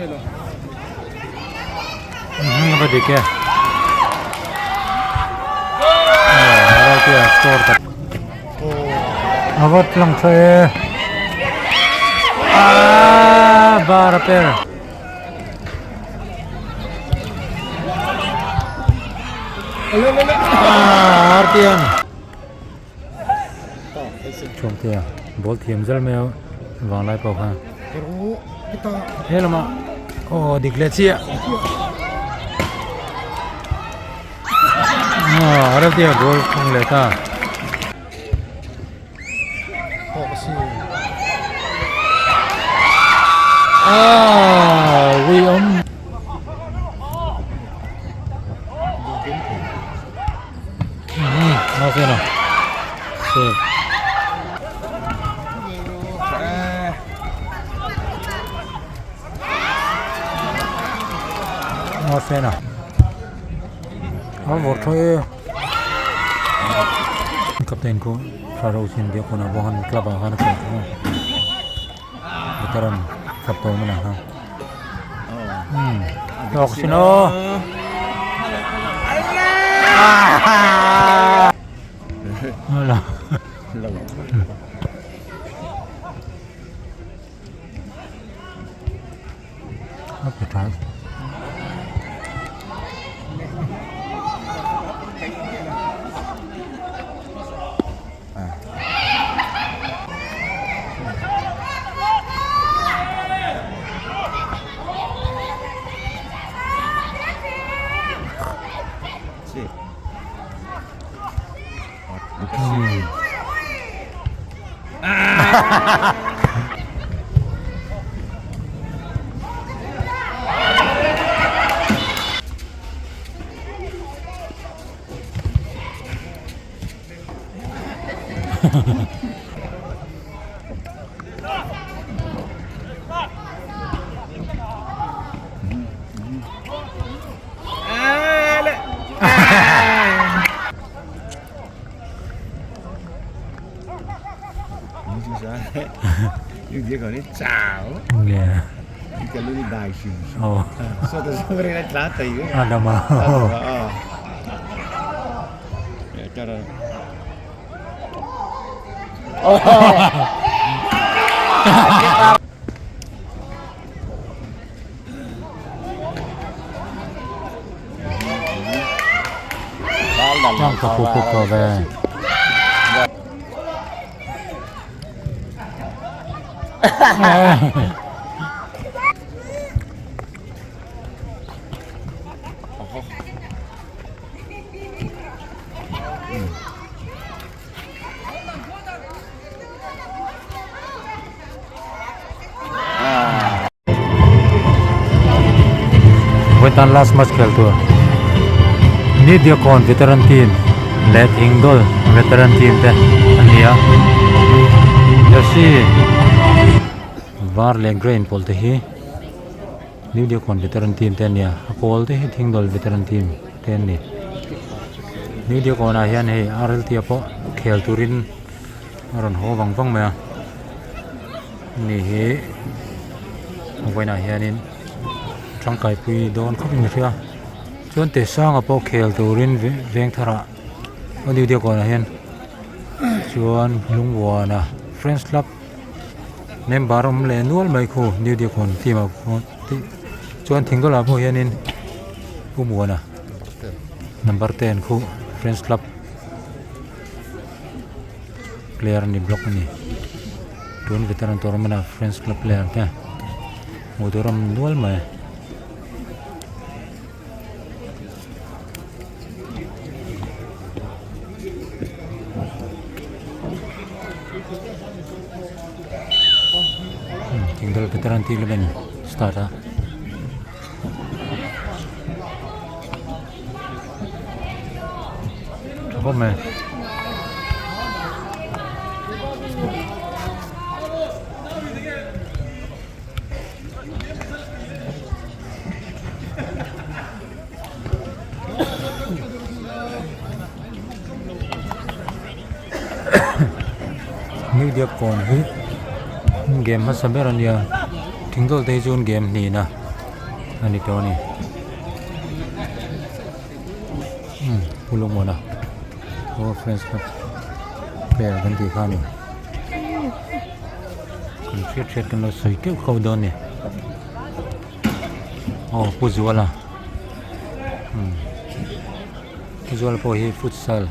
A va dik e. Raltea score ta. A va tlang tha e. Ah, bar a per. Ah, Artian. Chhungtea ball thiam zel mai a vanglai pawh khan he lamah aw dik leh chiah aw Arabia goal khung leh ta. Ah ui awm. Captain khu Thlarau sin biak hunah pawh khan club ah khan a khel tawh a veteran club tawh hmunah khan. Tawk sin aw. Ala. A pe tha. Chang ka phu phu ko ve. Vawitan last match khel tur Ni Diakon veteran team leh Thingdawl veteran team te an ni a jersey var leh grey inpawlh te hi New Diakon veteran team te an ni a a pawl te hi Thingdawl veteran team te an ni New Diakon ah hian hei RLT ah pawh khel turin a rawn haw vang vang mai a ni hi vawiinah hianin tangkai pui dawn khawp in ka hria chuan teh sanga pawh khel turin veng tharah a New Diakon ah hian chuan lungvuana friends club member awm leh nual mai khu New Diakon team ah khuan chuan thingdawlah pawh hianin Pu Muana number 10 khu friends club player a ni block a ni tun veteran tournament ah friends club player te hmuh tur a awm nual mai. Thingdal veteran tih lem start a. Tha khawp mai. New Diakkawn hi game hmasa ber a nia thingdawl te hi chuan game hnihna. a ni tawh a ni umm Pu Lungmuana aw friends club player kan tih kha a ni kan hriat hriat kan lo sawi keuh keuh dawn a ni aw Pu Zuala umm Pu Zuala pawh hi futsal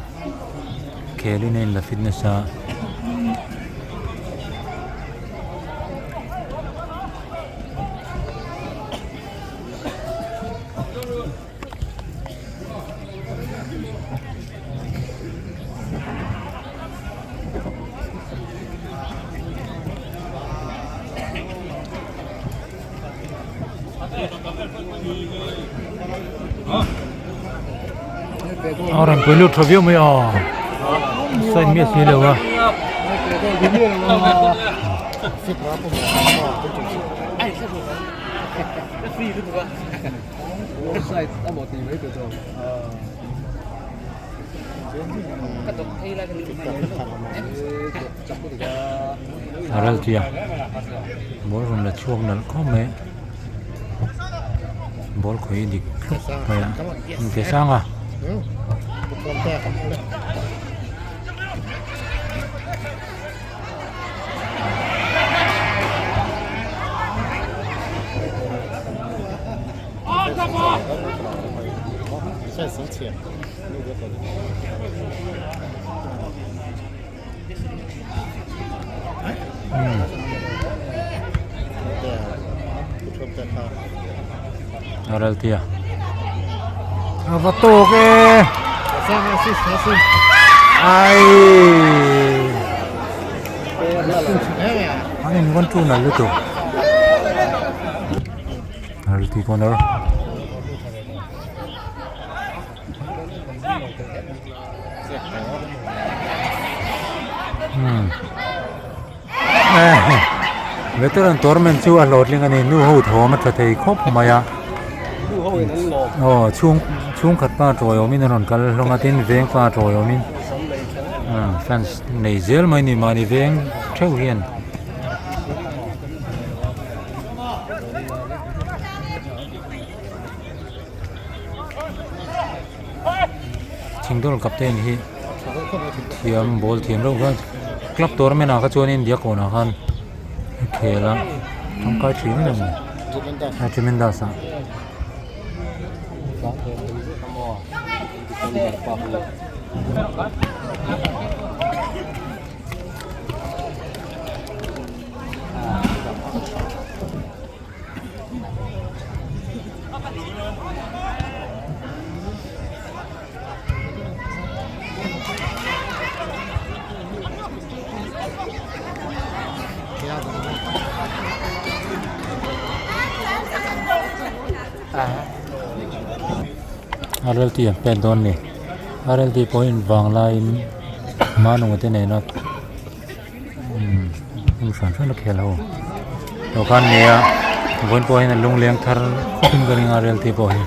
khelin a inla fit nasa. A rawn pui lut tha viau mai a side miah si lo a. A ral tia ball rawn la chhuak nalh khawp mai ball khawi dik thlup mai a engti sang a. A ral tia a va tawk e ai an in vawn tu nal lutuk ral ti corner. Veteran tournament chu a hlawhtling a ni nu ho thawm a tha thei khawp mai a aw chhung chhungkhat pa tawi awmin a rawn kal hlawm a tin veng pa tawi awmin fans nei zel mai a ni mahni veng theuh hian. Thingdawl captain hi thiam ball thiam reuh hian club tournament ah kha chuanin Diakkawnah khan a khel a tangkai thin em em a ni Tremendous ah. RLT an pek dawn a ni RLT pawhin vanglaiin hmanung te nena umm hmun hran hran a khel ho dawhkan nei a vawiin pawh hian a lungleng thar khawp in ka ring a RLT pawh hi.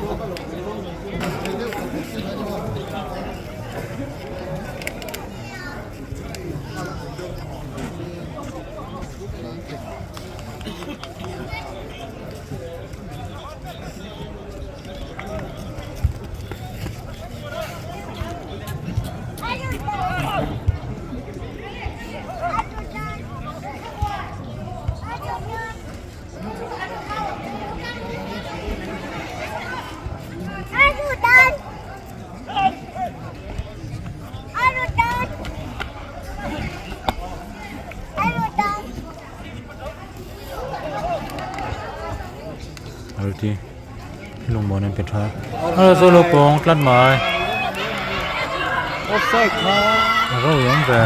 Lungmuan an pe tha a saw lo pawng tlat mai a ro awm ve.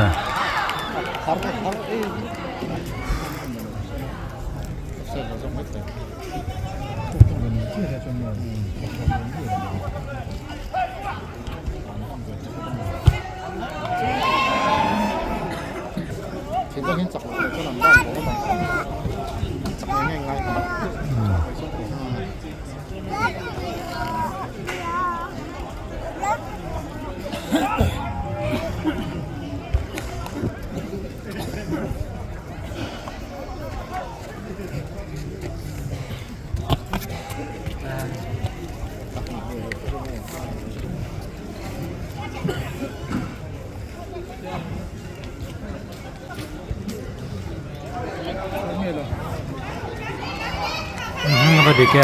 dik e.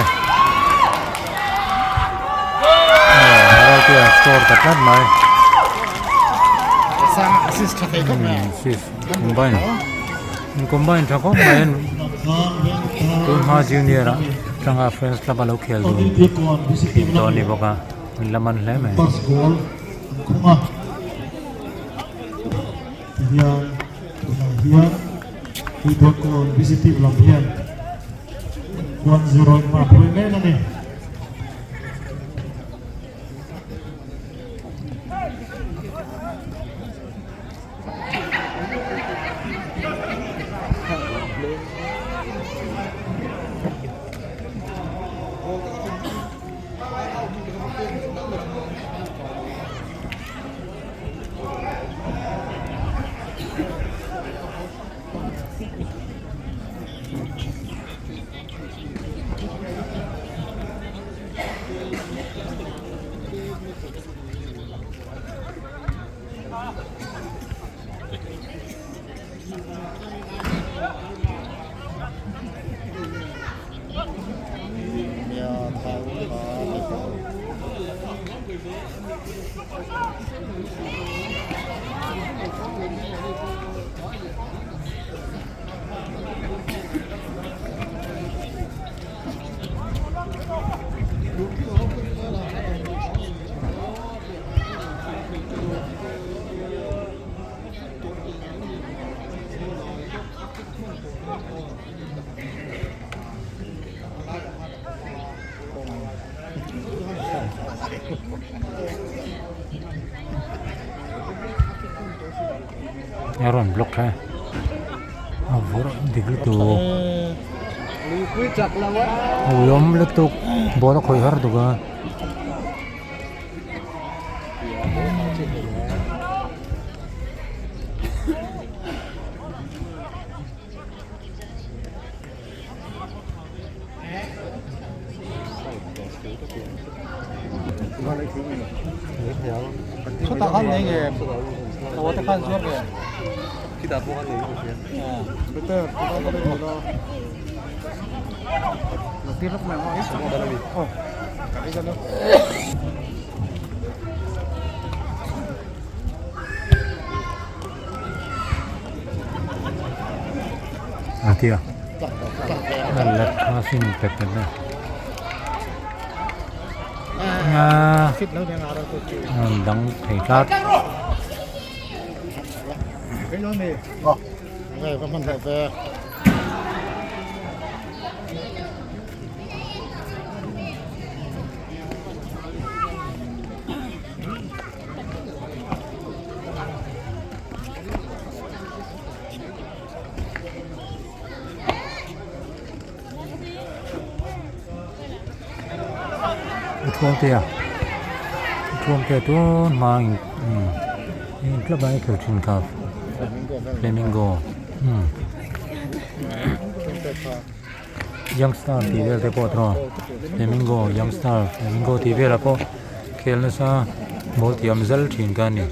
Raltea score ta tlat mai. Assist tha thei khawp mai. Assist combine. Combine tha khawp mai. Tun hma junior ah tanga friends club a lo khel dun thin tawh a ni bawk a. Min la man hle mai. First goal an khung a. Tihian tunah hian Tuidawtkawn visitive lam hian 1-0 in hma pui mek a ni. A rawn block tha a vawrh dik lutuk a ui awm lutuk ball a khawih har tuk a. A ti a a la tha sin pet pet a a dang thei tlat. Thuamtea Thuamtea tun hma in in club ah a khel thin kha flamingo umm young star tih vel te pawh tawh flamingo young star flamingo tih velah pawh khel nasa mawl thiam zal thin kha a ni.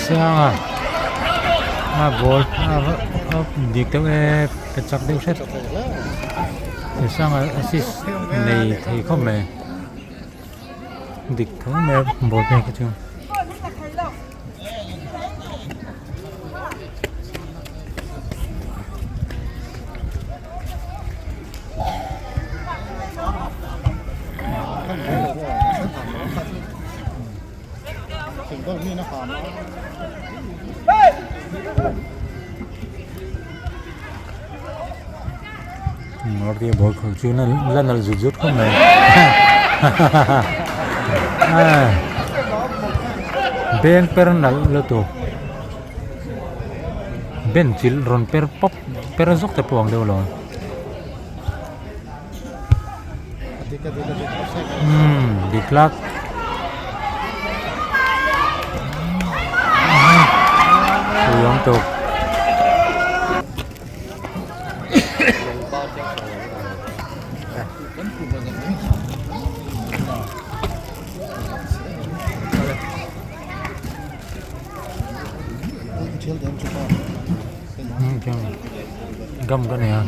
Sanga a ball a dik deuh e pe chak deuh hret Sanga assist nei thei khawp mai. Dik tho mai a ball pek hi chu. Arti ball khalh chu la nalh zut zut khawp mai beng per nalh lutuk ben chilh rawn per pawp per zawk te pawh ang deuh lo umm dik lak ui awm tawp. Gam ka nei a.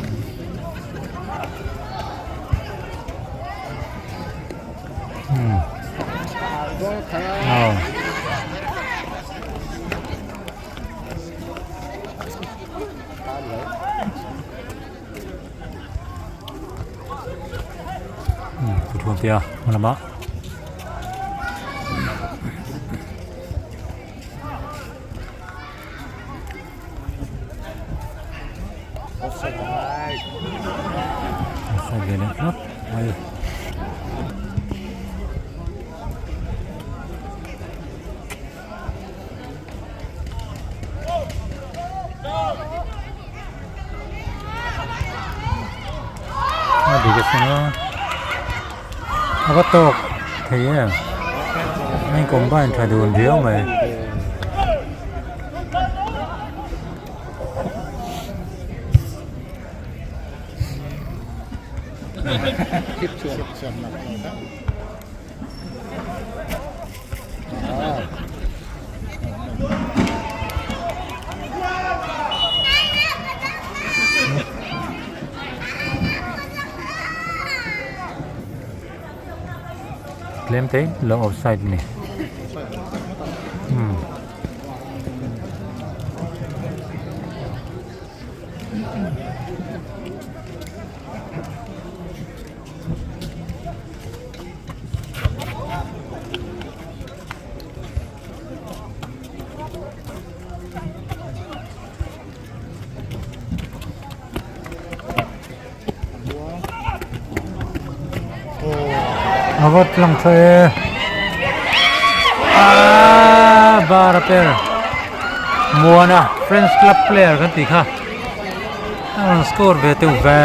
Aw. Thuam tia hma lamah offside ve leh tlat mai. A dik a sin a a va tawk thei em a in combine tha dun viau mai. Tlem te lo offside ni umm. A va tlang tha e aaa bar a per Muana French club player kan tih kha a rawn score ve teuh ve.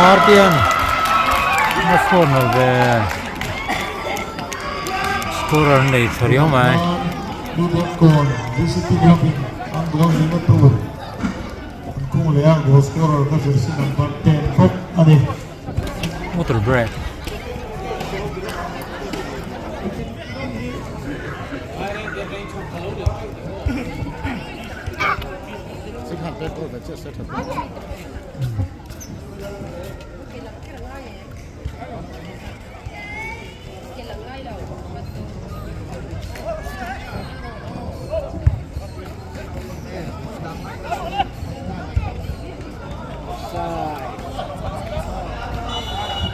Artian a score nalh ve scorer an nei tha riau mai. Goal VCT club in an goal nihna tur an khung leh a goal scorer kha jersey number 10 bawk a ni. Water break.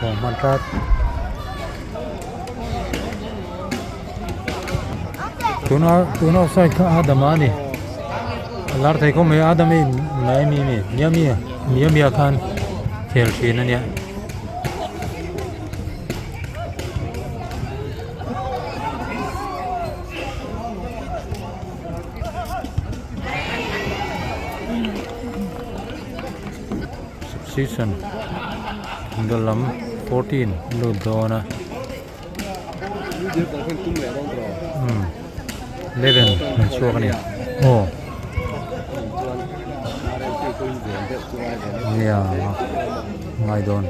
Hman tlat. Tuna tuna offside kha Adama a ni. A lar thei khawp mai a Adam hi Miami a ni Miami Miami ah khan khel thin a nia. Subseason lam 14 lut dawn a. Umm leven an chhuak a ni aw nia ngai dawn.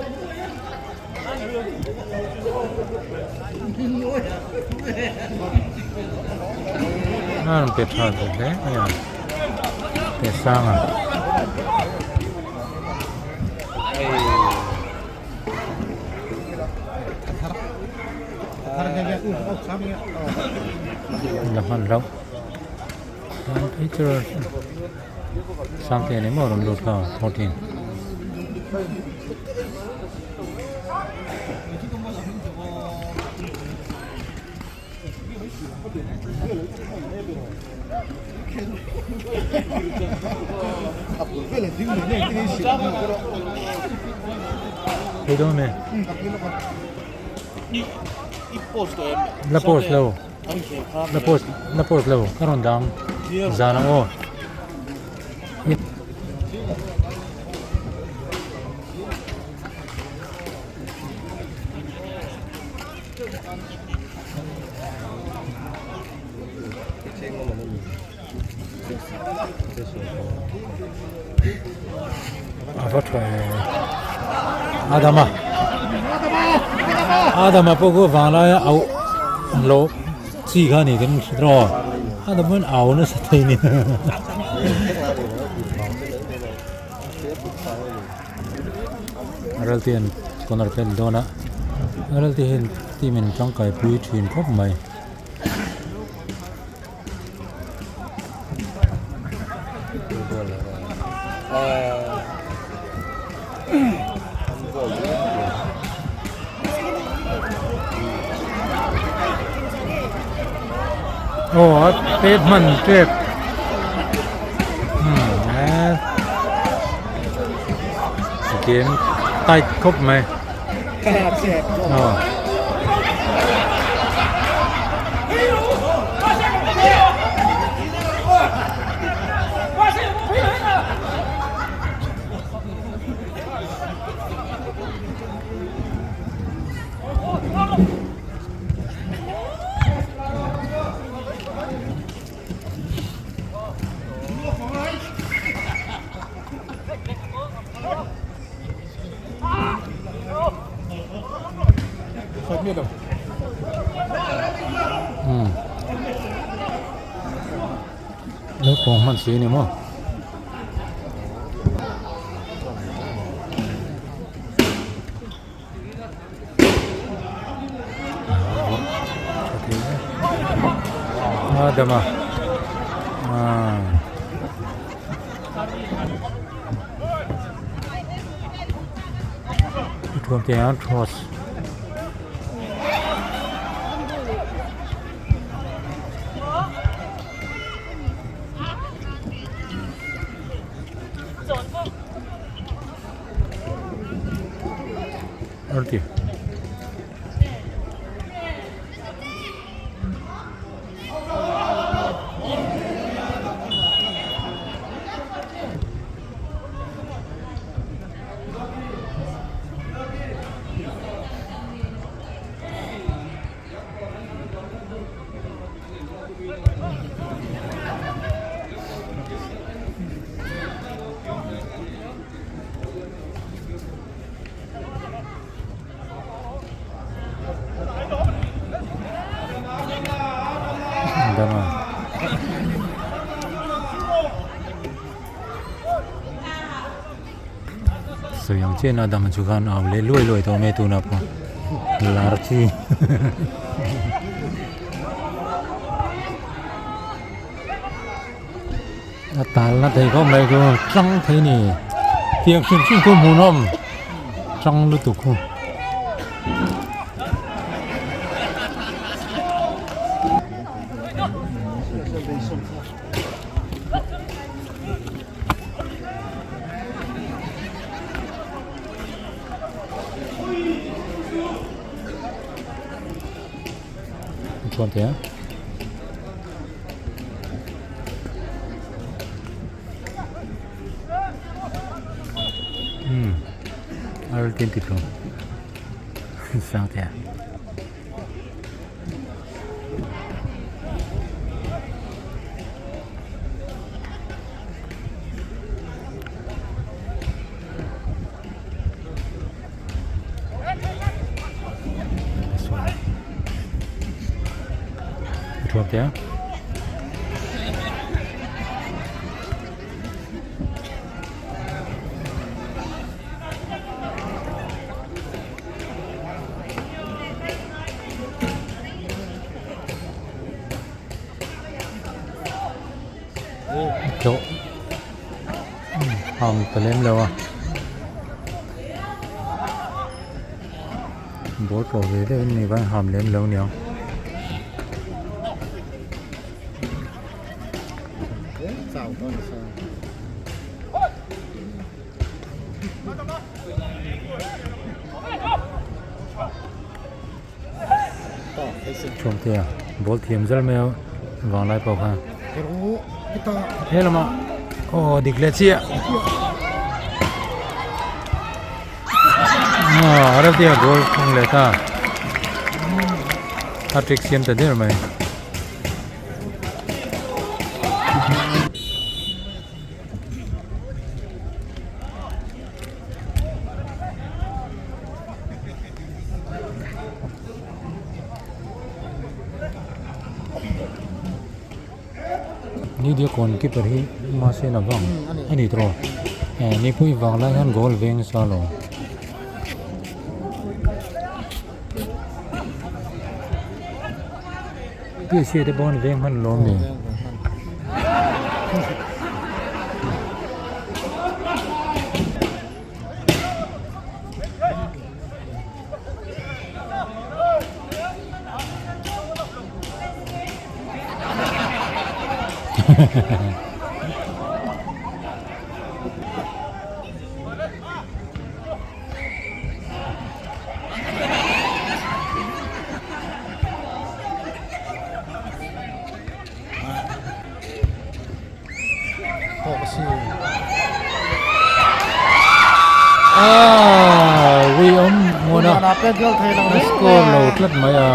A rawn pe tha ve hle mai a pe sang a. La hman hlauh chuan phei chu sangte eng emaw a rawn lut kha 14. Thei dawn em? La post lo. La post la post lo ka rawn dang zan ang aw. A va tha e Adama Adama pawh khu vanglaia auh loh chi kha a ni kan hre tawh a Adama hian au nasa thei a ni. Raltian corner pen dawn a Ralti hian team in tangkai pui thin khawp mai. Aw a pet hman tep umm game tight khawp mai aw. Naupang hman si a ni maw. Adama ah. Thuam te hian cross Arti. Dama. Sawi ang chiah in a dang chu khan au leh luai luai tawh mai tunah pawh lar chi. A tal na thei khawp mai chu tang thei a ni tiang hrim hrim khu hmuhnawm tang lutuk khu. thuam thei a. Umm ar te an ti thlum sang te a. Thuam te a. Tlawh ham ta lem lo a ball pawh ve deuh in ni va ham lem lo niang. Thuamtea ball thiam zel mai a vanglai pawh khan he lamah aw dik leh chiah aw Arabia goal khung leh ta hat-trick siam ta der mai. Ni dia kawn keeper hi mahse na vang a ni tawh eh nipui vang lai hian goal veng nasa lo. P C te pawh an veng hman lawm ni. Ui awm hmun a a score lo tlat mai a.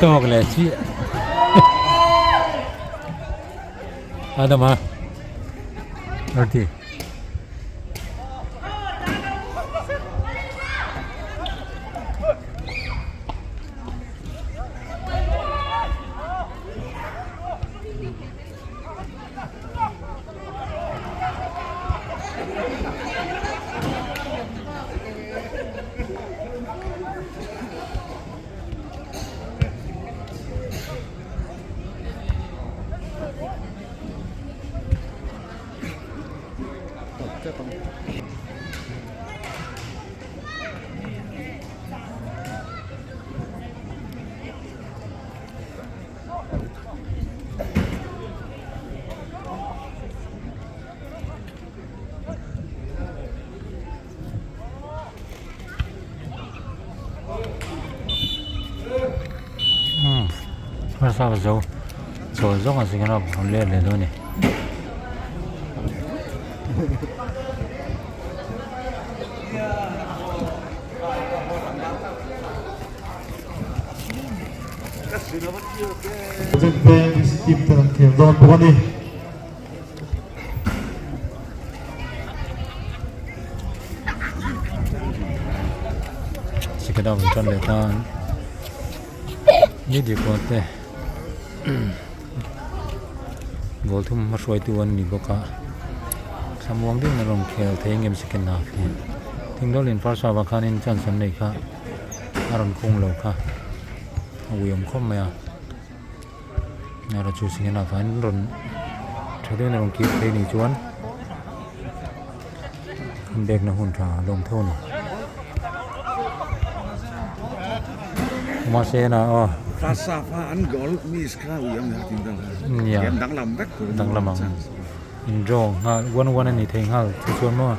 Tawk leh chiah Adama Arti Umm hmarcha ka zo chawl zawng a zing a rawn let leh dawn a ni. Project Veng VC team ten an khel dawn bawk a ni. Second half tan leh tan ni dik pawh te goal thum hma hruaitu an ni bawk a thlamuang deuhin a rawn khel thei ang em second half hi Thingdawlin first half ah khanin chance an nei kha a rawn khung lo kha a uiawm khawp mai a. Erawh chu second half ah hian rawn tha deuhin a rawn kir phei anih chuan bek na hun tha a lawm tho a ni. Mahse na aw. First half a an goal miss kha ui ang kha tin dang kha. Nia. Game danglam vek tur. Danglam ang. In draw nghal 1-1 a ni thei nghal chu chuan maw.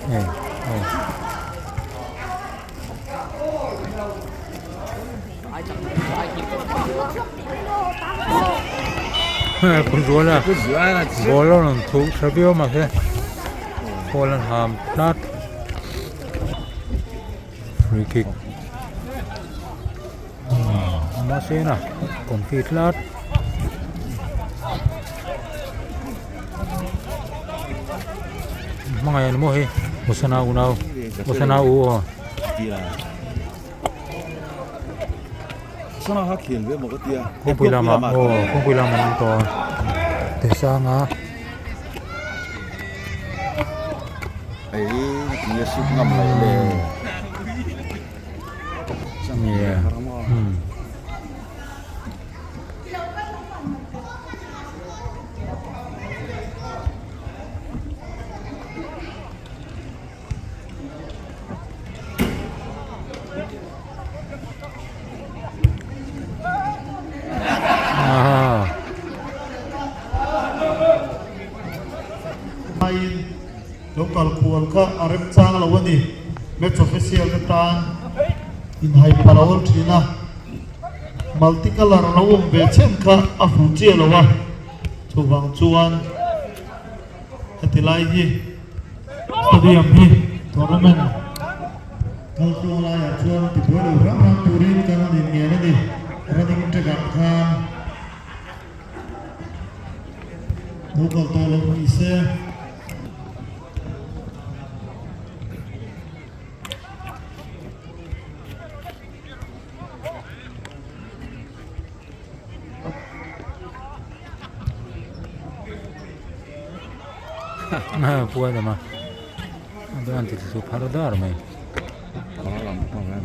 Hei hei. Kut zual a ball a rawn thuh tha viau mahse ball an ham tlat free kick mahse na confi tlat. Hmangaih an maw hei Hosana unau Hosana u aw. Kawngpui lamah aw kawngpui lamah an tawh a Tesanga. Nia umm. Aiin lo kal kual kha a remchang lo a ni. Match official te tan inhai phal a awl thin a. Multi colour lo awm ve chhen kha a fuh chiah lo a, chuvang chuan heti lai hi stadium hi tournament kal tluang laiah chuan tibuai lo hrang hrang turin kan rawn inngen a ni. Running track ah khan lo kal tawh loh ni se. Puai dama a an ti chu phar dar mai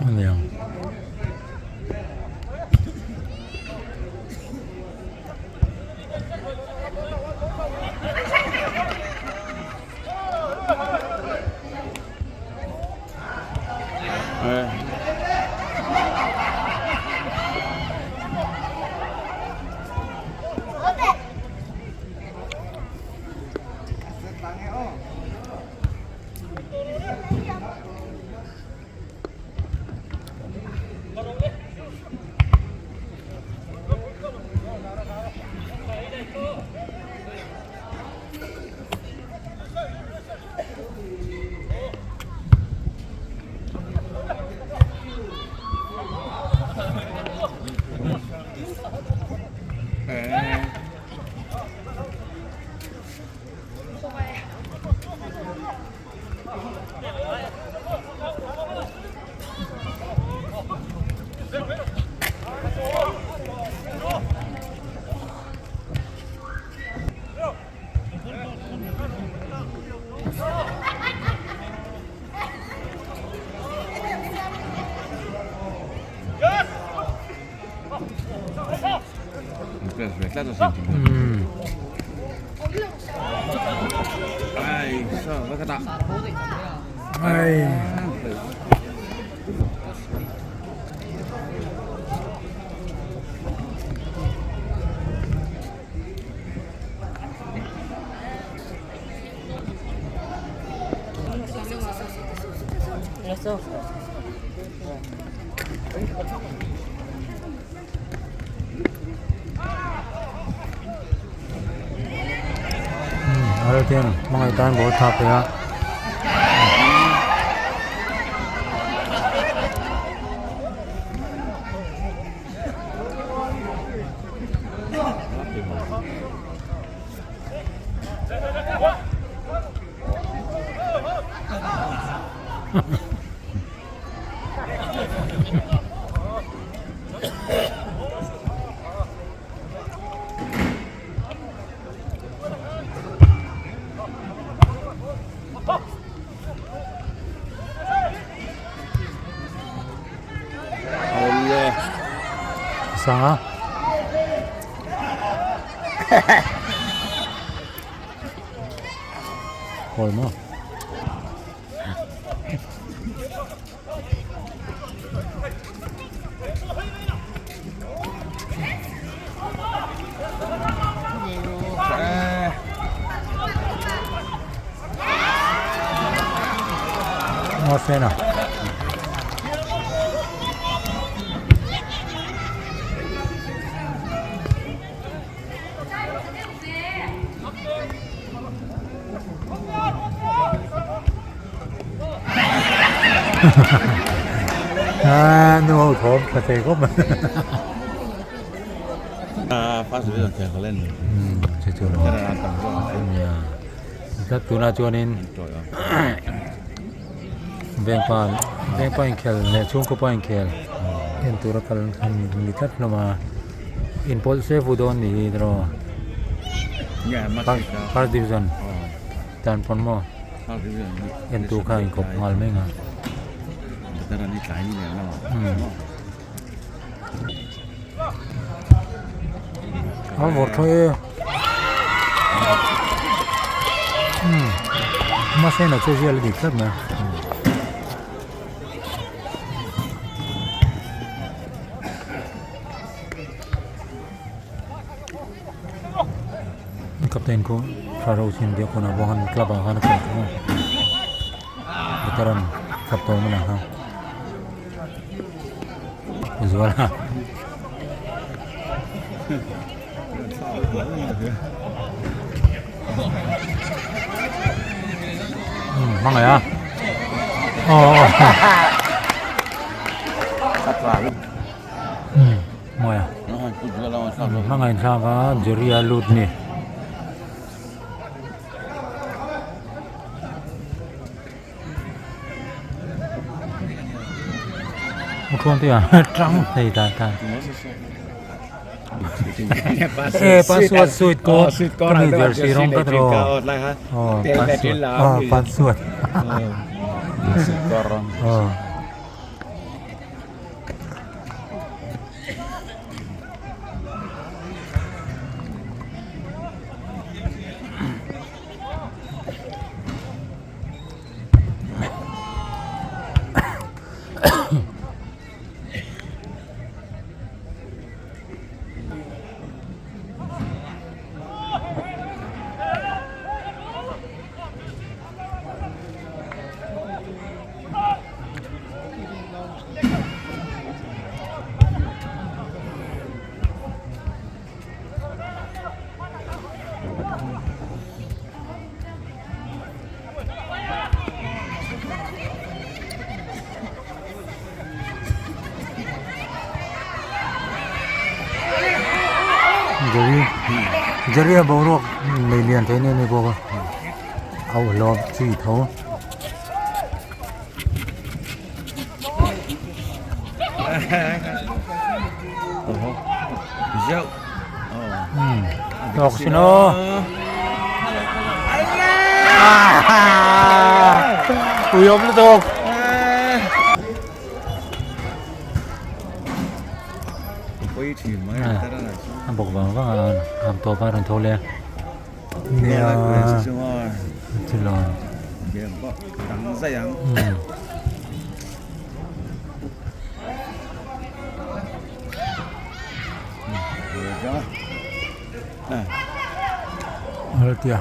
aniang. Artian hmangaih tan ball tha pe a. Sanga. Goal maw. Ngawfena. A nu ho thawm tha thei khawp mai. A first division thei kha len. Chu chu lo. Nia. Tlat tunah chuanin vengpa vengpa inkhel leh chhungkaw pa inkhel en tura kal an ni tlat hlawm a. Inpawlh se vu dawn ni hi tiraw first division tan pawn maw en tur kha inkawp nghal mai ang a vawr thaw e mahse na che zial a dik tlat mai. Captain khu thla ro chin biak hunah pawh khan club ah khan a kal tawh a veteran club tawh hmunah khan zual a. Hmangaih a aw mawi a hmangaih thlak a Jerry a lut ni. Tang thei dan tan e password suit ko kami jersey rong ka tro oh password oh password oh Jerry Jerry a boruak nei lian thei em em bawk a a uhlawp chi tho. Tawk sin aw. Ui awm lutuk. A bawk vang vang a ham tawp a rawn tho leh a. Nia thil awn. Tia.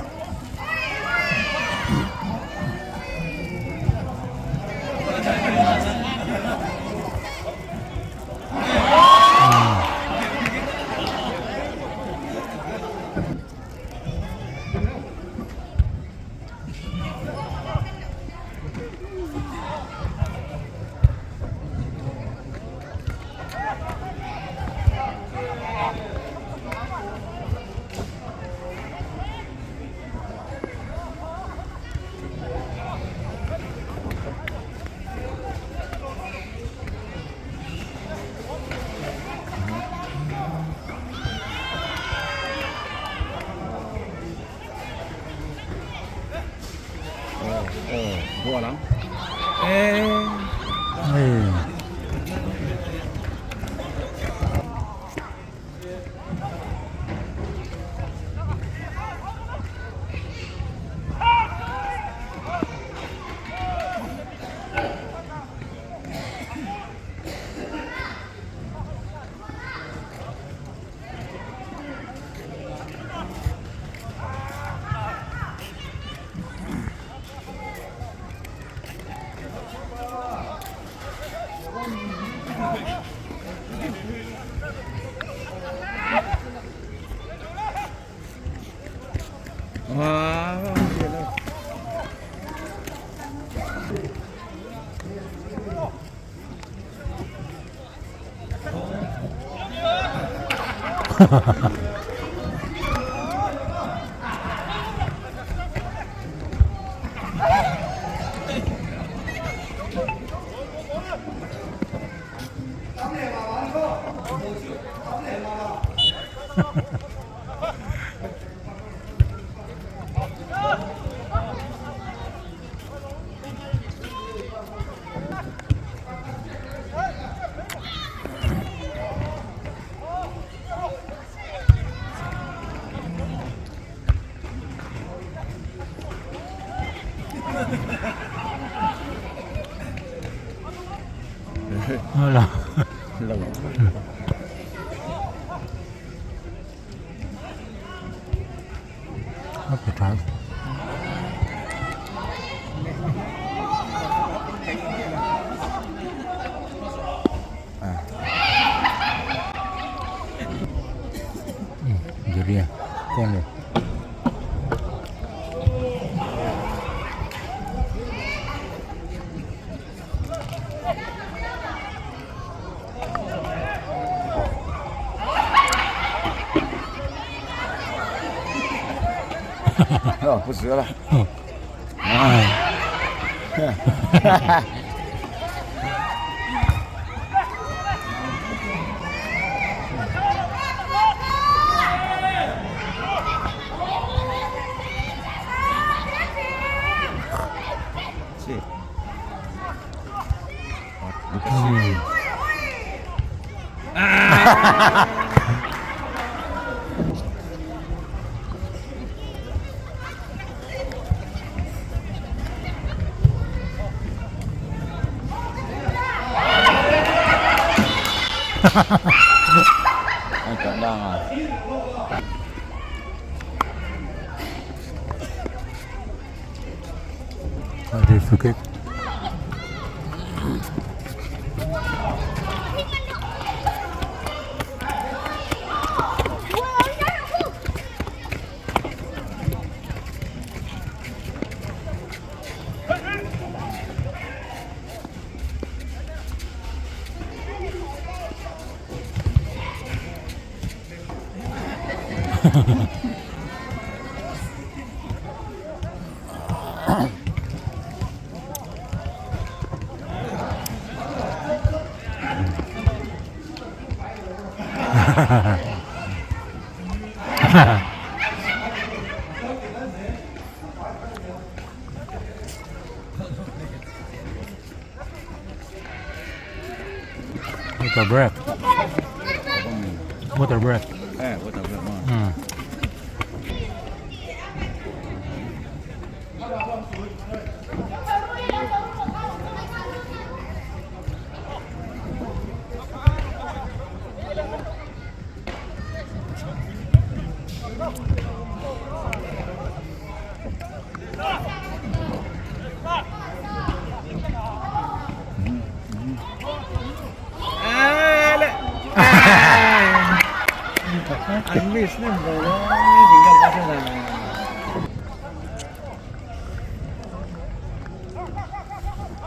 Durian corner. 哦，不值了。哎，哈哈。 哎，简单啊。 Hadi free kick. Water break. Water break. 哎，我找不到嘛。 嗯。 哎嘞！哎，你是那个，你应该发现了。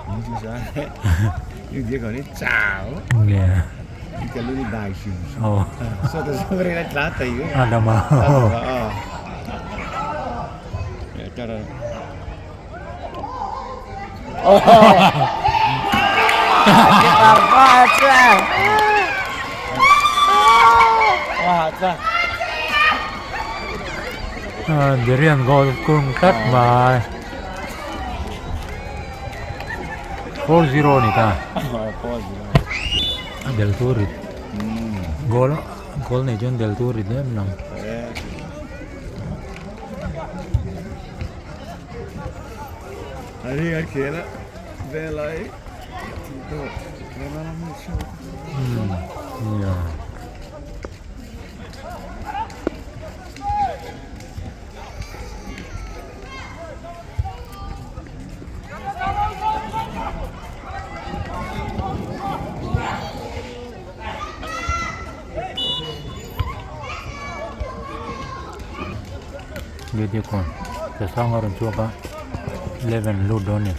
你就是，有这个你找， Yeah. 你个路大熊， Oh. 说的是为了拉队员。 Alamak. 啊。叫了。哦。哇塞！哇塞！ Durian goal kung tlat mai. 4-0 ni ta. 4-0. Del Turit. Goal goal nei chuan Del Turit em lang. Ari a khela velai. Yeah. Didiakawn Chasanga rawn chhuak a 11 lut dawn a ni.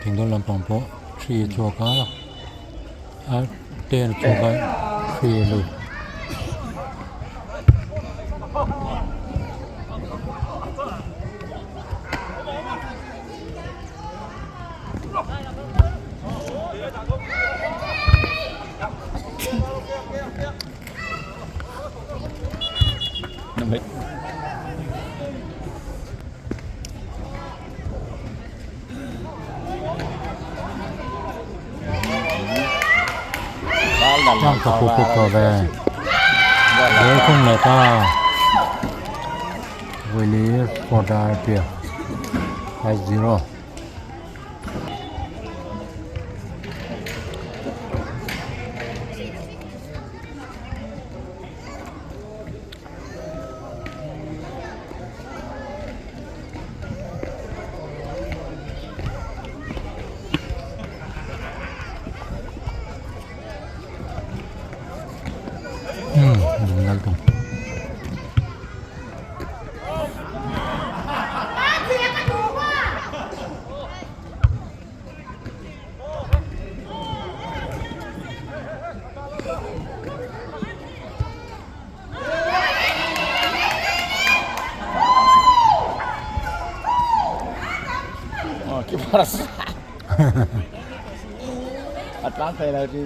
Thingdawn lampang pawh 3 a chhuak a a 10 a chhuak a 3 a lut. Chang ka phu phu ve Goal khung leh ta Willie Ford-a piah 5-0. A tlang thei lo ti.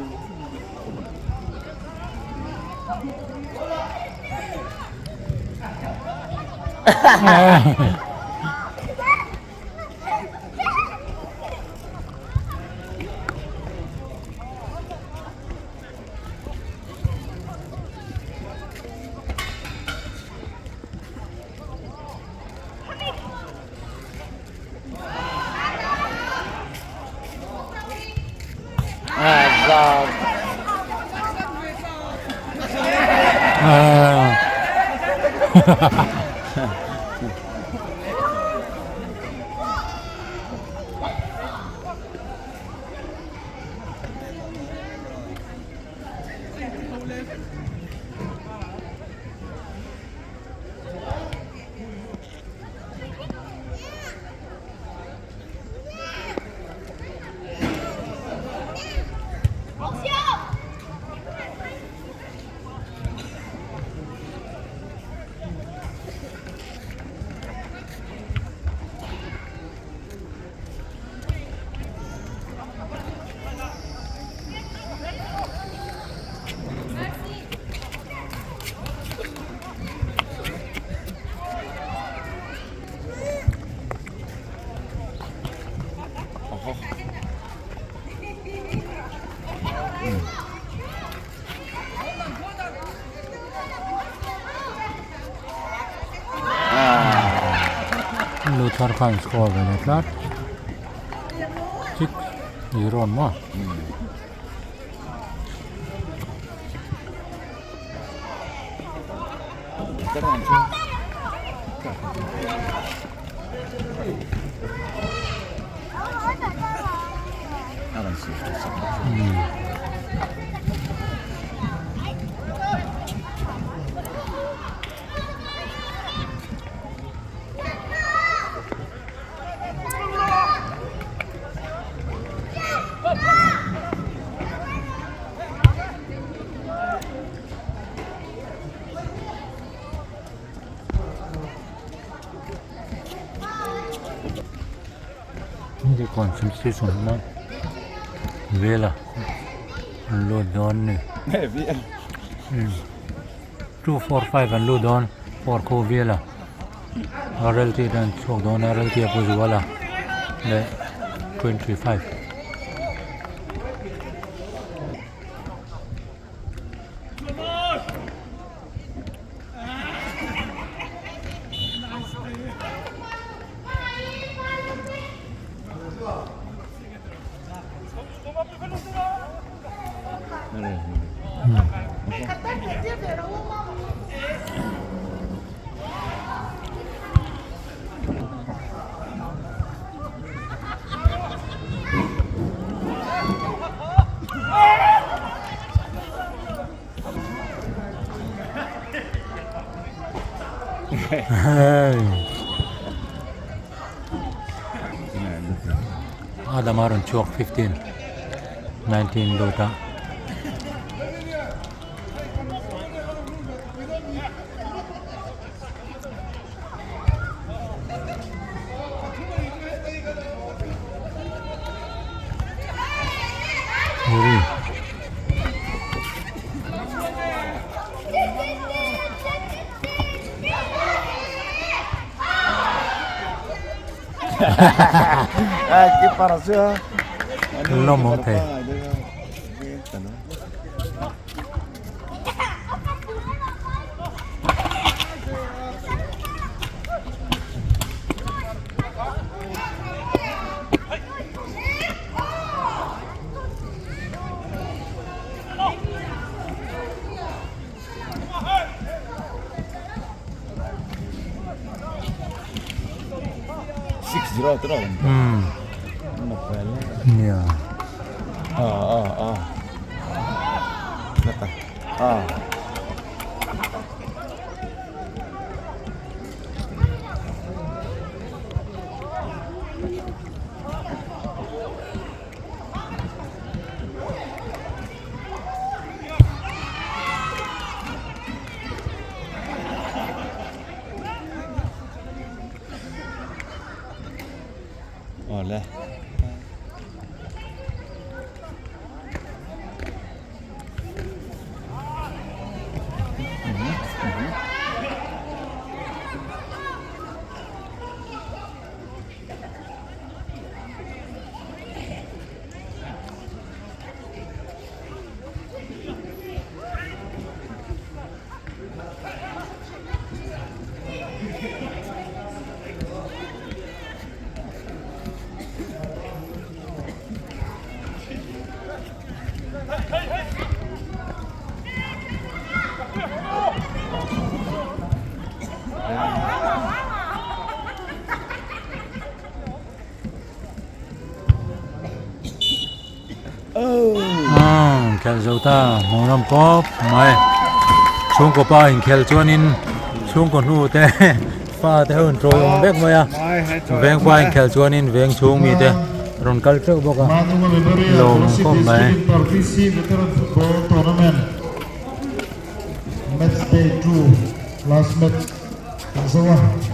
Luthar khan score ve leh tlat 6 0 an maw. Substitution hma vela an lut dawn a ni 245 an lut dawn 4 khu vela RLT te an chhuak dawn a RLT a pu zual a leh 25. Hei. Adama rawn chhuak 15 19 lut a. Uri. Lawm awm thei. Umm nia Umm khelh zo ta hmuhnawm khawp mai chhungkaw pa inkhelh chuanin chhungkaw hnu te fa te ho in tawi awm vek mai a veng pa inkhelh chuanin veng chhung mi te rawn kal teuh bawk a lawm khawp mai. Match day 2 last match kan zo a.